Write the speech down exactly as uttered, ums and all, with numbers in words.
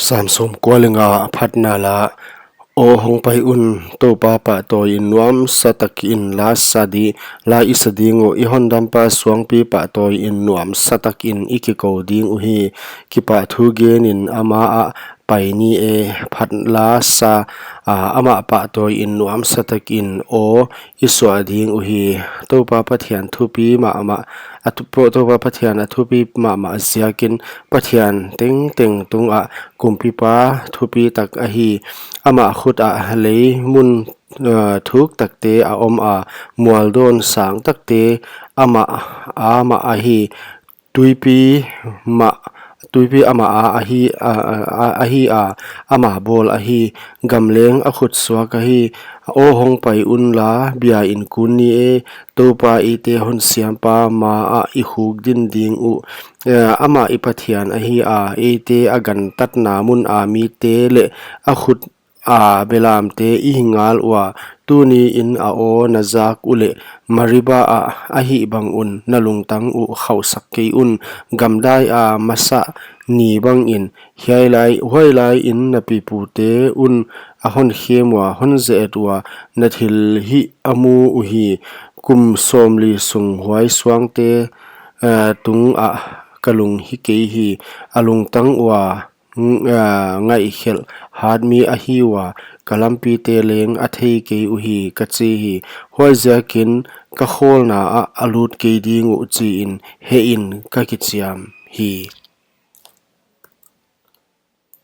Sam sawmkua leh nga. Phatna la. Aw hongpai un, Toupa pahtawi in nuamsa takin la sa di, la i sa ding uh. I hondampa suangpi pahtawi in nuamsa takin i kikou ding uhi. Kipahthu genin ama ah pai ni e. Phat la sa, a, amah pahtawi in nuamsa takin aw i suah ding uhi. Toupa Pathian thupi mahmah, a thu-, Toupa Pathian a thupi mahmah ziakin Pathian tengteng tungah kumpipa thupi tak ahi. Amah khut ah lei mun, a, thuk takte a om a, mualdawn sang takte amah, amah ahi. Tuipi mah, tuipi amah a ahi, a, a, a, ahi a, amah bawl ahi. Gamleng a khut suak ahi. Aw hongpai unla, bia in kun ni e. Toupa eite hon siampa ma ah i khukdin ding uh. Eh, amah i Pathian ahi a, eite a gantatna mun a mite leh a khut a belamte i hi ngal ua. Tuni in a aw na zak uleh Meriba ah ahih bang un na lungtang uh khauhsak kei un. Gamdai a masa ni bangin hiai lai, huai lai in na pipute un a hon khem ua, hon ze-et ua, na thilhih a mu uhi. Kum sawmli sung huai suangte, eh, tungah ka lung hi kei hi. A lungtang ua, ng-, a, ngaihkhelh hat mi ahi ua, ka lampite leng a thei kei uhi, ka chi hi. Huaiziakin ka khawlna ah a lut kei ding uh, chiin hehin ka kichiam hi.